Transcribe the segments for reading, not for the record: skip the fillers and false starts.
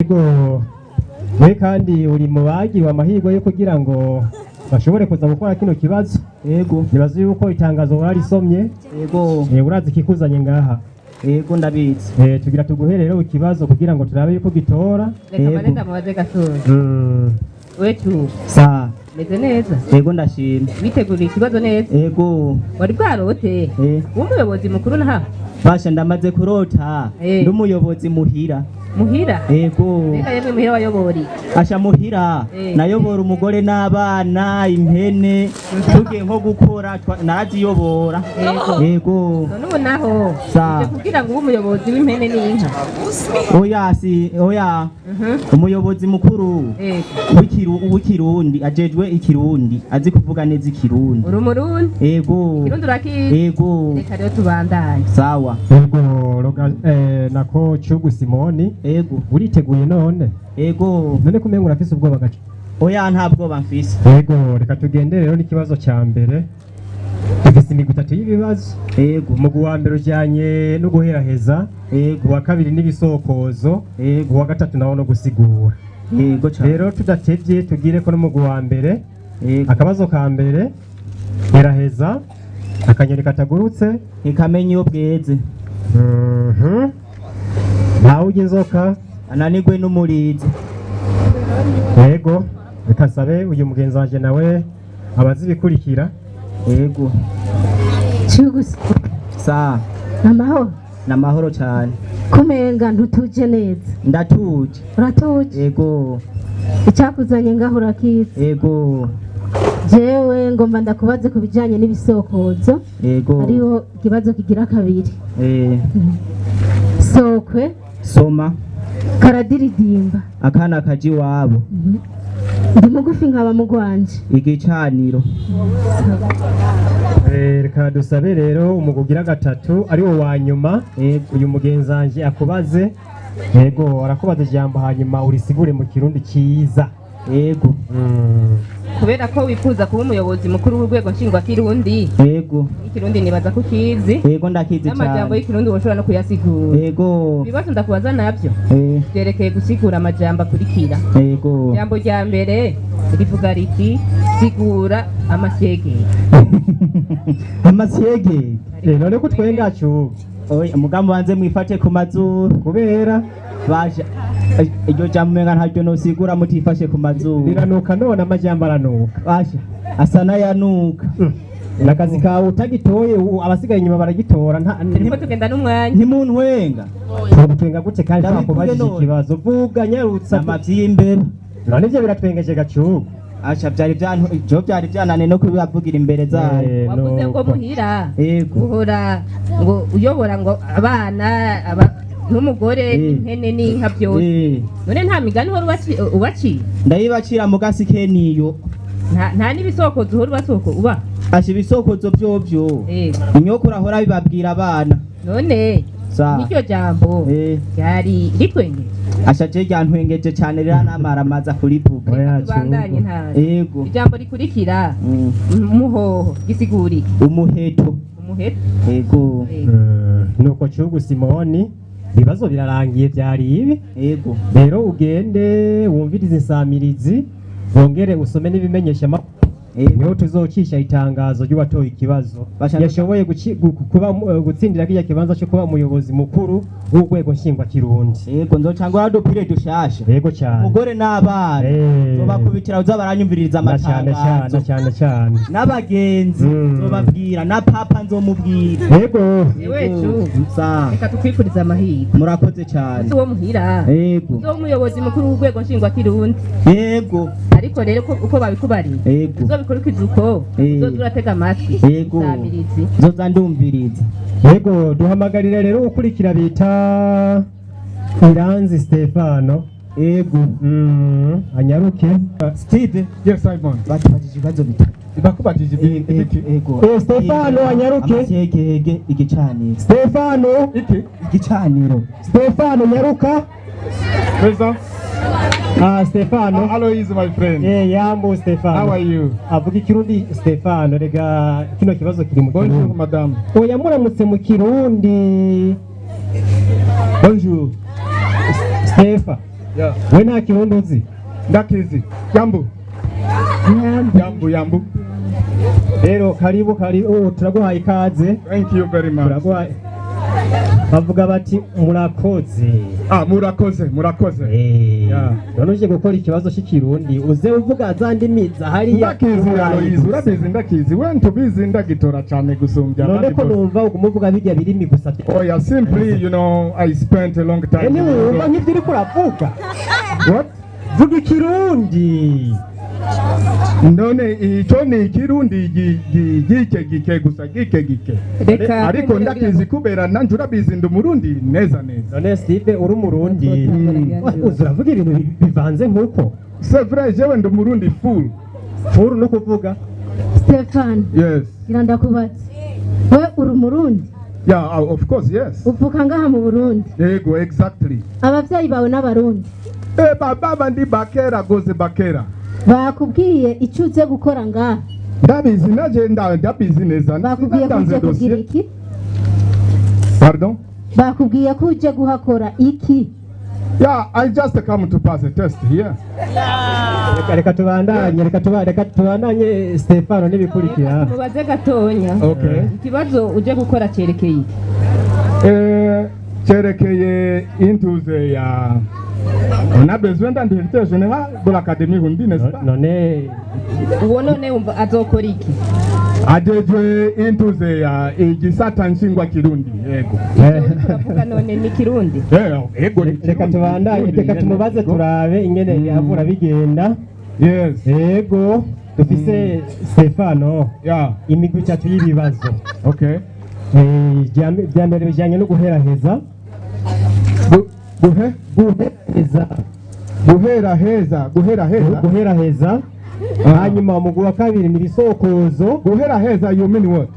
Yego, we kandi uri mu bagiriwe amahirwe yo kugira ngo bashobore kuza gukora kino kibazo. Yego. Nibaza yuko itangazo warisomye. Yego. Urazi ikikuzanye ngaha? Yego, ndabizi. Tugira tuguhe rero ikibazo kugira ngo turabe yuko gitora. Reka Yego. mbanze ndamubaze gatoya. Wecu? Sa. Meze neza? Yego, ndashima. Witeguriye ikibazo neza? Yego. Wari bwarote w'umuyobozi mukuru naha? Basha, ndamaze kurota ndi umuyobozi muhira. Muhira? Yego. Mbega yemwe, muhira wayobori? Asha, muhira nayobora umugore n'abana, impene, tugiye nko gukora naraziyobora. Yego. Yego. None ubu naho Sa. uje kugira ngo ube umuyobozi w'impene n'inka? Oya, si oya. Umuyobozi mukuru w'ikirundi, ajejwe ikirundi, azi kuvuga neza ikirundi. Uri umurundi? Yego. Ikirundi urakizi? Yego. Reka rero tubandanye. Sawa. Yego, nako Cugu Simoni. Yego. Uriteguye none? Yego. None kumenga urafise ubwoba gace? Oya, nta bwoba mfise. Yego, reka tugende rero n'ikibazo ca mbere. Dufise imigwi itatu y'ibibazo. Yego. Umugwi wa mbere ujanye no guheraheza, Yego. uwa kabiri n'ibisokozo, Yego. uwa gatatu nawo no gusigura. Yego cane. Rero tudatevye, tugire ko n'umugwi wa mbere. Yego. Akabazo ka mbere: heraheza akanyoni katagurutse. Ntikamenya iyo bweze. Ntawe urya inzoka. Ananigwe n'umurizo. Yego, reka nsabe uyu mugenzi wanje nawe abazi ibikurikira. Yego. Cyugusi. Sa. Amahoro? Namahoro cyane. Kumenga ntutuje neza? Ndatuje. Uratuje? Yego. Icyakuzanye ngaho urakizi? Yego. Jewe ngomba ndakubaze ku bijyanye n'ibisokozo. Yego. Hariho ikibazo kigira kabiri. Sokwe. Soma. Karadiridimba. Akana kaja iwabo. Ndi mugufi nkaba mugwanje. Igicaniro. Reka dusabe rero umugwi ugira gatatu, ari wo wa nyuma. Yego. Uyu mugenzi wanje akubaze. Yego, arakubaza ijambo, hanyuma urisigure mu Kirundi cyiza. Yego. Kubera ko wifuza kuba umuyobozi mukuru w'urwego nshingwakirundi, ikirundi nibaza ko ukizi. Yego, ndakizi. N'amajambo cyane. y'ikirundi woshobora no kuyasigura. Yego. Ibibazo ndakubaza navyo vyerekeye gusigura amajambo akurikira. Yego. Ijambo rya mbere rivuga riti: sigura amasyegege. Amasyege. None ko twengacu? Oya, mugambo wanze mwifate ku mazuru. Kubera? Basha, iryo jambo umenga ntaryo nosigura mutifashe ku mazuru. Riranuka none, amajambo aranuka. Basha, asa n'ayanuka. Nakazi kawe, utagitoye abasigaye inyuma baragitora nta. Turiko tugenda n'umwanya. Ntimuntwenga. Twenga gute kandi Ndabivuge twakubajije none. ikibazo? Vuga, nyarutsa. Amavyi y'imbeba. None ivyo biratwengeje, gacugu? Asha, byari byantu jo byari byanane no kubibavugira imbere zayo. Wavuze ngo Nuko. muhira Yego. uhora ngo uyobora ngo abana n'umugore, impene n'inka byose. None nta migani uhora ubaciye? Ndayibacira mu gasi keniyo. Nta n'ibisokozo uhora ubasoko uba? Asha, ibisokozo vyovyo inyokuru ahora bibabwira abana. None Sa. n'iryo jambo ryari ritwengeje? Asha, je ryantwengeje cane, riranamara kurivuga. Oya, Tubandanye. Cugu. Nta Yego. ijambo rikurikira: muhoho gisigura iki? Umuheto. Umuheto. Yego. Nuko Cugu Simoni, ibibazo birarangiye, byari ibi. Yego. Rero ugende wumvirize insamirizi, wongere usome n'ibimenyesha amakuru. Yego. Niho tuzocisha itangazo ry'uwatoye ikibazo yashoboye kuba gutsindira kirya kibanza cyo kuba umuyobozi mukuru w'urwego nshingwakirundi. Yego, nzocangura dupire dushasha. Yego cyane. Umugore n'abana nzobakubitira uza baranyumviririza Na cyane cyane. amatangazo. Cyane cyane. N'abagenzi nzobabwira, na papa nzomubwira. Yego. Ewecu. Sa. Reka tukwifurize amahirwe. Murakoze cyane. Uzi uwo muhira Yego. uzi umuyobozi mukuru w'urwego nshingwakirundi. Yego. Ariko rero uko babikubariye, Yego. uzobikurikiza uko uzoza uratega amatwi Yego. insamirizi. Nzoza ndumviriza. Yego, duhamagarire rero ukurikira bita Iranzi Stefano. Yego. Anyaruke. Steve. Yes, Simon. Batubajije ibibazo bitatu. Bakubajije ibiki? Yego. Stefano, anyaruke. Amasyegege, igicaniro. Stefano. Iki? Igicaniro. Stefano, nyaruka. President. Ah, Stefano. Alois, my friend. Yambu Stefano. How are you? Avuga ikirundi Stefano, rega kino kibazo kiri mu Bonjour, Kirundi. madame. Oya, muramutse mu Kirundi. Bonjour. Stefa. Yeah. We nta Kirundi uzi? Ndakizi. Yambu. Yambu, yambu. Rero karibu, karibu. Oh, turaguhaye ikaze. Thank you very much. Turaguhaye, bavuga bati murakoze. Ah, murakoze, murakoze. Eh, none uje gukora ikibazo cy'Ikirundi, uze uvuga za ndimi za hariya. Ndakizi, Aloyizi, urabizi ndakizi. We ntubizi, ndagitora cyane gusumbya None abandi ko bose. numva uguma uvuga bijya birimi gusa? Oya, simply, I spent a long time. Ntiwumva nk'ibyo uriko uravuga? What? Vuga Ikirundi. None icyo ni Ikirundi gike gike gusa, gike gike. Reka. Ariko ndakizi kubera nanje urabizi ndi Umurundi neza neza. None Steve, uri Umurundi, uza uravuga ibintu bivanze nk'uko? C'est vrai, jewe ndi Umurundi full. Full no kuvuga? Stefan. Yes. Ngira ndakubaze, we uri Umurundi? Yeah, of course, yes. Uvuka ngaha mu Burundi? Yego, exactly. Abavyeyi bawe n'Abarundi? Eh, baba ndi bakera goze bakera. Bakubwiye icyo uze gukora ngaha? Ndabizi naje, ndabizi neza. Bakubwiye ko Natanze uje kugira dossier. iki? Pardon? Bakubwiye ko uje guhakora iki? Yeah, I just come to pass a test here. Reka tubandanye, reka tubandanye, Stefano, n'ibikurikira. Mubaze gatonya. Okay. Ikibazo uje gukora cyerekeye iki? Eh, cyerekeye intuze ya on a besoin d'un directeur général de l'Académie Rundi, n'est-ce pas? None Uwo none wumva azokora iki? Ajejwe intuze ya igisata nshingwa Kirundi, yego. Uravuga none ni Kirundi? Eh, yego, ni Reka Kirundi, tubandanye. Kirundi, Reka tumubaze, yego. turabe ingene yavura bigenda. Yes. Yego, dufise Stefano imigwi itatu y'ibibazo. Okay. Eh, ibya mbere bijyanye no guheraheza. Guhe? Guheraheza. Guhera heza, guhera heza. Guheraheza. Hanyuma umugwi wa kabiri ni ibisokozo. Guhera heza, you mean what?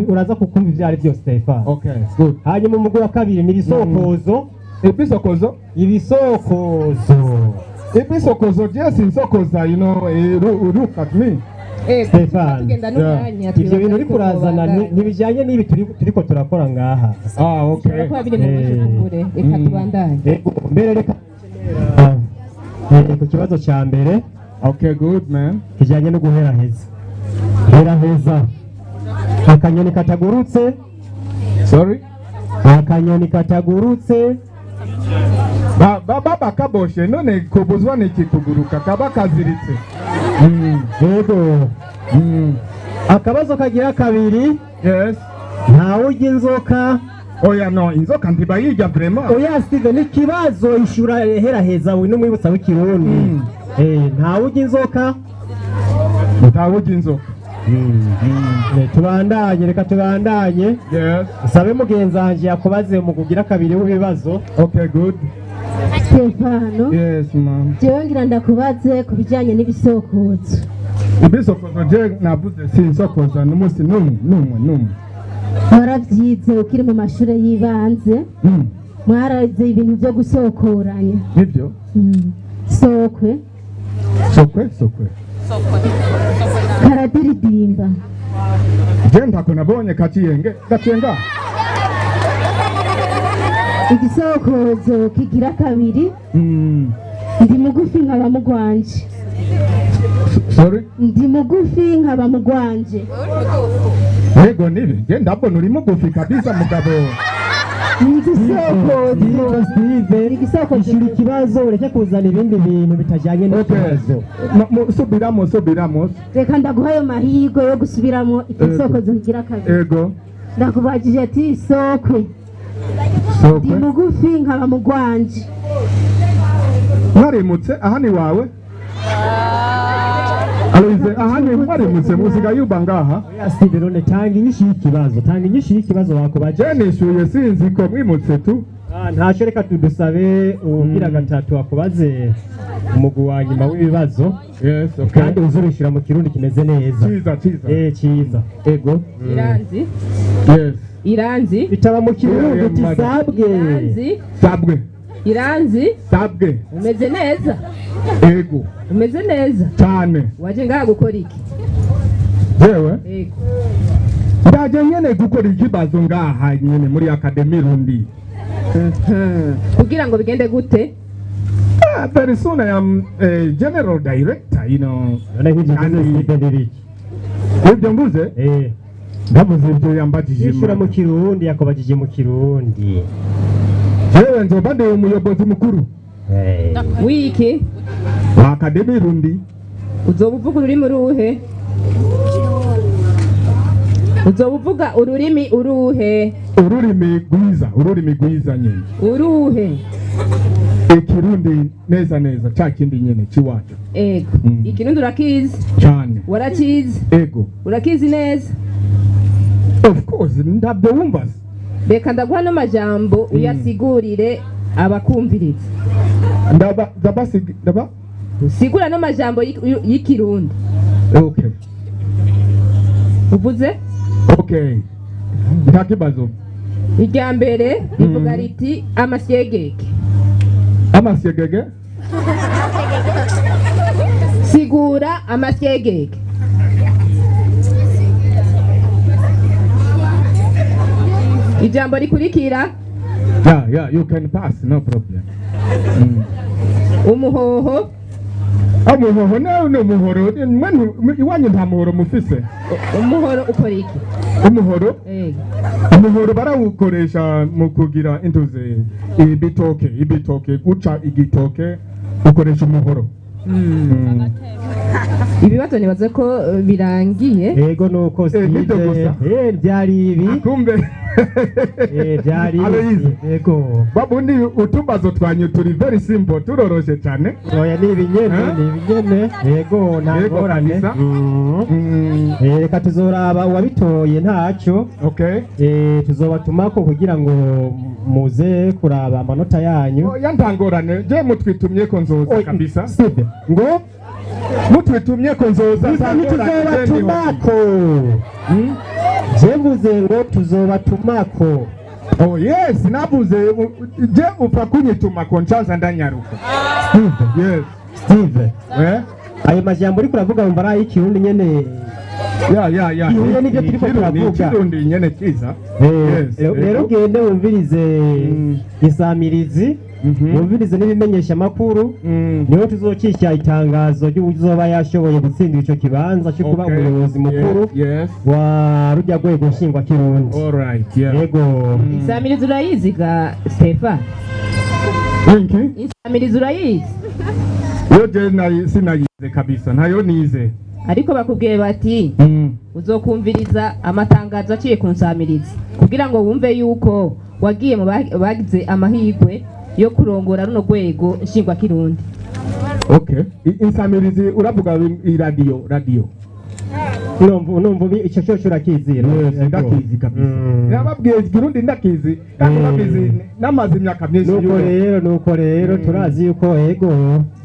Uraza kukumva ibyo ari byo, Stefano. Okay, good. Hanyuma umugwi wa kabiri ni ibisokozo. Ibisokozo? Ibisokozo. Ibisokozo, yes, insokoza, look at me. Eh, Stefan, tugenda n'umwanya. Ivyo bintu uriko urazana ntibijyanye n'ibi turiko turakora ngaha. Ah, okay. Kuba biri mu bujumbure, reka tubandanye. Yego, mbere reka ku kibazo cya mbere. Okay, good, man. Kijyanye no guheraheza. Heraheza akanyoni katagurutse. Sorry? Akanyoni katagurutse. Ba baba kaboshe, none kubuzwa n'iki kuguruka kaba kaziritse. Yego. Akabazo kagira kabiri. Yes. Ntawe urya inzoka. Oya, no, inzoka ntibayirya vraiment. Oya Steven, ikibazo ishura, heraheza we n'umwibutsa w'Ikirundi. Eh, ntawe urya inzoka. Ntawe urya inzoka. Eh, tubandanye, reka tubandanye. Yes. Sabe mugenzi wanje yakubaze mu kugira kabiri w'ibibazo. Okay, good. Stefano. Yes, ma'am. Jewe ngira ndakubaze ku bijyanye n'ibisokozo. Ibisokozo, je navuze sinsokoza n'umunsi n'umwe n'umwe n'umwe. Warabyize ukiri mu mashuri y'ibanze? Mwaraze ibintu byo gusokoranya? Nibyo. Sokwe. Sokwe, sokwe. Karadiridimba. Je ntako nabonye kaciyenge gaciyenga. Igisokozo kigira kabiri. Ndi mugufi nkaba mugwanje. Sorry? Ndi mugufi nkaba mugwanje. Yego, nibi. Je ndabona uri mugufi kabisa, mugabo. Ni igisokozo. Steve, Igisokozo. ishura ikibazo, ureke kuzana ibindi bintu bitajyanye n'ikibazo. Subiramo, subiramo. Reka ndaguha ayo mahirwe yo gusubiramo igisokozo kigira kabiri. Ego. Ndakubajije ati sokwe, ndi Sokwe. mugufi nkaba mugwanje. Mwarimutse aha ni wawe? Aloise, aha ni mwarimutse, musigaye yuba ngaha. Oya Steve, none tanga inyishu y'ikibazo, tanga inyishu y'ikibazo wakubaje. Je nishuye, sinzi ko mwimutse tu. Ah, ntacyo, reka tudusabe uwugira gatatu akubaze umugwi wa nyuma w'ibibazo. Yes, okay. Kandi uzurishira mu Kirundi kimeze neza. Ciza, ciza. Eh, ciza, ego. Iranzi. Yes. Iranzi. Bitaba mu Kirundi Yeah, uti yeah, sabwe. Iranzi. Sabwe. Iranzi. Sabwe. Umeze neza? Ego. Umeze neza? Cyane. Waje ngaha gukora iki? Jewe Yego. ndaje nyene gukora ikibazo ngaha nyene muri Académie Rundi. Kugira ngo bigende gute? Ah, very soon I am a general director. None nk'ivyo uvuze, Kandi- Steve, ni biki? Ibyo mvuze? Ndavuze ibyo yambajije. Yishura mu Kirundi, yakubajije mu Kirundi. Jewe nzoba ndi umuyobozi mukuru Wiki? Wa Académie Rundi. Uzoba uvuga ururimi uruhe? Uzoba uvuga ururimi uruhe? Ururimi rwiza, ururimi rwiza nyine. Uruhe? Ikirundi neza neza, ca kindi nyene c'iwacu. Ego. Ikirundi urakizi? Cane. Warakizi? Ego. Urakizi neza? Of course, ntabyo wumva se? Reka ndaguha no majambo uyasigurire abakumviriza. Ndaba ndabasig ndaba. Usigura no majambo y'Ikirundi. Okay. Uvuze? Okay, nta kibazo. Irya mbere rivuga riti amasyegeke. Amasyegege. Sigura amasyegeke. Ijambo rikurikira. Yeah, you can pass, no problem. Umuhoho. Umuhoho nawe ni umuhoro mwe iwanyu nta muhoro mufise? Umuhoro ukora iki? Umuhoro? Ego. Umuhoro barawukoresha mu kugira intuze ibitoke, ibitoke, guca igitoke ukoresha umuhoro. Ibibazo nibaze ko birangiye. Ego, nuko Nibyo Steve. gusa. Byari ibi. Kumbe. Byari ibi. Aloyize. Ego. Babundi utubazo twanyu turi very simple, turoroshe cyane. Oya, ni ibinyene. Eh? Ni ibinyene, ego, nta Yego, ngorane. kabisa. Reka tuzoraba uwabitoye, ntacyo. Okay. Tuzobatumako kugira ngo muze kuraba amanota yanyu. Oya, nta ngorane, je mutwitumye ko nzoza Oy, kabisa. Steve, ngo? Mutwitumye ko nzoza. Gusa Nta ngorane, je ndiho. ntituzobatumako. Je mvuze ngo tuzobatumako. Oh yes, navuze je upfa kunyituma ko ncaza ndanyaruka. Steve. Yes. Steve. Eh? Ayo majambo uriko uravuga wumva ari ay'ikirundi nyene? Ya. Ihuye n'ibyo turiko Ikirundi, turavuga. Ikirundi nyene kiza. Yes. Rero ugende wumvirize insamirizi, wumvirize n'ibimenyesha amakuru, niho tuzokisha itangazo ry'uzoba yashoboye gutsindira ico kibanza cyo kuba umuyobozi mukuru wa rujya rwego nshingwakirundi. All right, yeah. Yego. Insamirizi urayizi ga Stefan? Inki? Insamirizi urayizi? Yo je nayi sinayize kabisa, ntayo nize. Ariko bakubwiye bati uzokumviriza amatangazo aciye ku nsamirizi kugira ngo wumve yuko wagiye mu bagize amahirwe yo kurongora runo rwego nshingwakirundi. Okay. Insamirizi uravuga iradiyo, radio. Numva ico cyo urakizira? Yes, ndakizi kabisa. Nababwiye Ikirundi ndakizi kandi ndabizi namaze imyaka myinshi. Nuko rero, nuko rero turazi yuko, ego.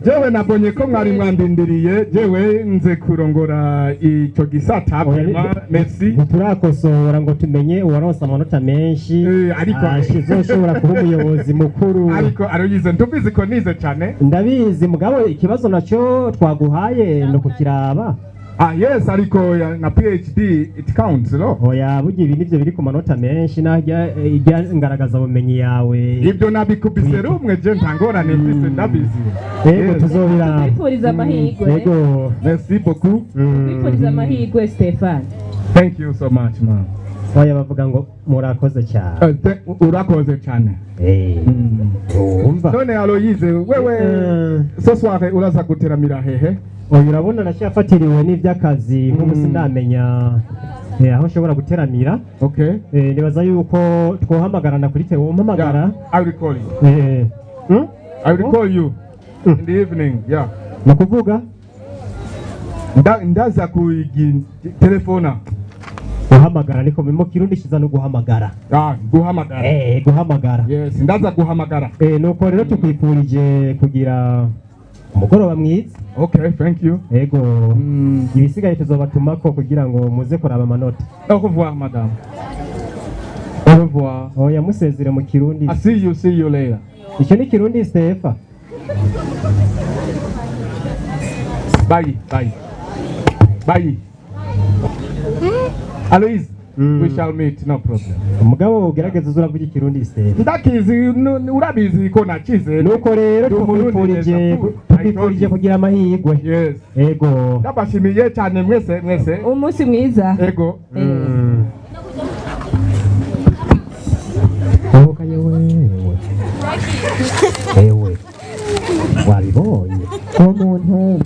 Jewe nabonye ko mwari mwandindiriye, jewe nze kurongora ico gisata. Oya, Vraiment, merci. Ntiturakosora ngo tumenye uwaronse amanota menshi Ariko azoshobora kuba umuyobozi mukuru. Ariko Aloyize, ntubizi ko nize cyane? Ndabizi, mugabo ikibazo naco twaguhaye ni ukukiraba. Ah yes, ariko na PhD it counts, no? Oya, burya ibi nivyo biri ku manota menshi, najya ijya ngaragaza bumenyi yawe. Ibyo nabikubise rumwe, je nta ngorane mfise, ndabizi. Ego. Yes. Tuzobiraba. Kwifuriza amahirwe. Ego. Merci beaucoup. Kwifuriza amahirwe, Stefan. Thank you so much, man. Oya, bavuga ngo murakoze cyane. Urakoze cyane. Wumva. None Aloyize, wewe ce soir uraza guteramira hehe? Oya, urabona ndacyafatiriwe n'iby'akazi, nk'ubu sindamenya aho nshobora guteramira. Okay. Nibaza yuko twohamagarana kuri te wompamagara. Yeah, I will call you. I will call you in the evening. Yeah. Ni ukuvuga? Ndaza kuigi telefona. Guhamagara, ariko mu Kirundi kiza no guhamagara. Ah, guhamagara. Guhamagara. Yes, ndaza guhamagara. Nuko rero tukwifurije kugira umugoroba mwiza. Okay, thank you. Ego. Ibisigaye tuzobatumako kugira ngo muze kuraba amanota. Au revoir, madame. Au revoir. Oya, musezere mu Kirundi. I see you, see you later. Icyo ni Kirundi, Stefa. Bye, bye. Bye. Aloïse. We shall meet, no problem. Umugabo ugerageza uze uravuga Ikirundi se. Ndakizi, urabizi ko nakize. Nuko rero Ndi Umurundi tukwifurije neza. I told tukwifurije you. kugira amahirwe. Yes. Ego. Ndabashimiye cyane mwese mwese. Umunsi mwiza. Ego. Oka yewe ewe, wabibonye? Uwo muntu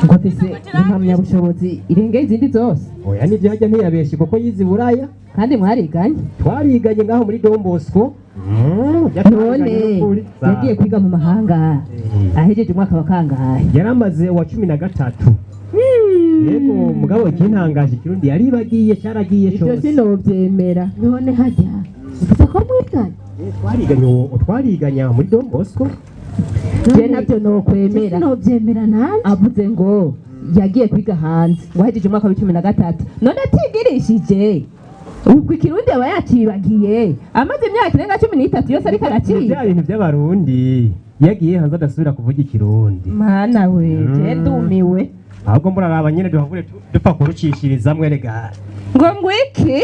ngo afise impamyabushobozi irengeye izindi zose. Oya, nivyo, hajya ntiyabeshe kuko yize i Buraya. Kandi mwariganye? Twariganye ngaho muri Don Bosco. None yagiye kwiga mu mahanga ahejeje umwaka wa kangahe? Yaramaze wa 13. Yego, mugabo ikintangaje, Ikirundi yaribagiye, cyaragiye Ibyo cyose. sinobyemera. None hajya uvuze ko mwiganye? Twariganye, uwo twariganye aho muri Don Bosco. Je nabyo nokwemera. Sinobyemera nanjye. Avuze ngo yagiye kwiga hanze ngo ahejeje umwaka wa 13, none atigirishije, ubwo Ikirundi aba yacibagiye amaze imyaka irenga 13 yose ariko Ni araciga. bya bintu by'Abarundi, iyo agiye hanze adasubira kuvuga Ikirundi. Mana we, je ndumiwe. Ahubwo muraraba nyine duhavure dupfa kurucishirizamwe rega. Ngo ngwiki?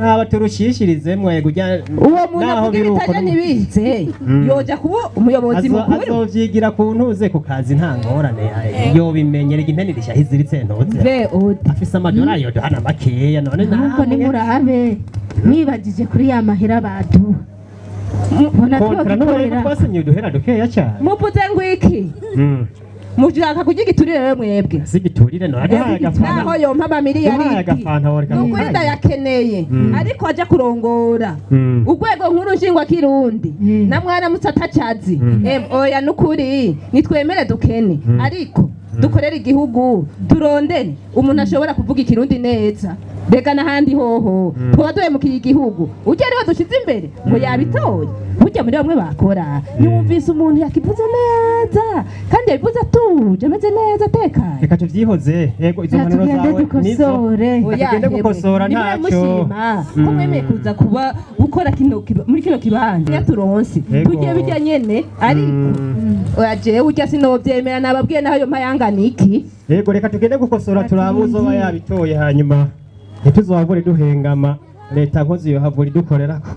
Aba turushishirizemwe kujya. Uwo muntu Naho avuga biri uko ibitaja ntibize, yoja kuba umuyobozi mukuru? Azovyigira ku ntuze ku kazi, nta ngorane yobimenye. Rega impene irisha iziritse ntuze. Mve ute. Afise amadorari yoduhana makeya none. Ahubwo Namwe nimurabe mwibagije kuri ya mahera baduha, mbona kontra n'ubu twogikorera. twasinyiye uduhera dukeya cyane. Muvuze ngwiki? Mushaka kurya igiturire rero mwebwe? Si igiturire, none aduhaye agafanta. Naho yompa Duhaye amamiliyaridi, agafanta woreka. nukuri ndayakeneye, ariko aja kurongora urwego nkuru nshingwakirundi na mwana musatacazi. Oya, nukuri nitwemere dukene, ariko dukorere igihugu, turondere umuntu ashobora kuvuga Ikirundi neza. Rega n'ahandi hoho tuba duhemukiye igihugu. Ujya ariwe dushize imbere ngo yabitoye, burya muri bamwe bakora ntiwumvise umuntu yakivuze neza, kandi yabivuze atuje, ameze neza, atekanye. Reka tuvyihoze. Yego, izo mpanuro Tugende zawe nizo. dukosore. Oya, Tugende hewe. gukosora, Nimwe ntacyo. mushima ko mwemeye kuza kuba gukora muri kino kibanza iyo turonse Yego. tugiye bijya nyene, ariko oya, jewe urya sinovyemera, nababwiye naho yo mpayangana iki. Yego, reka tugende gukosora, turabe uzoba yabitoye, hanyuma ntituzohavure duhengama, leta nkozi yohavura idukorerako.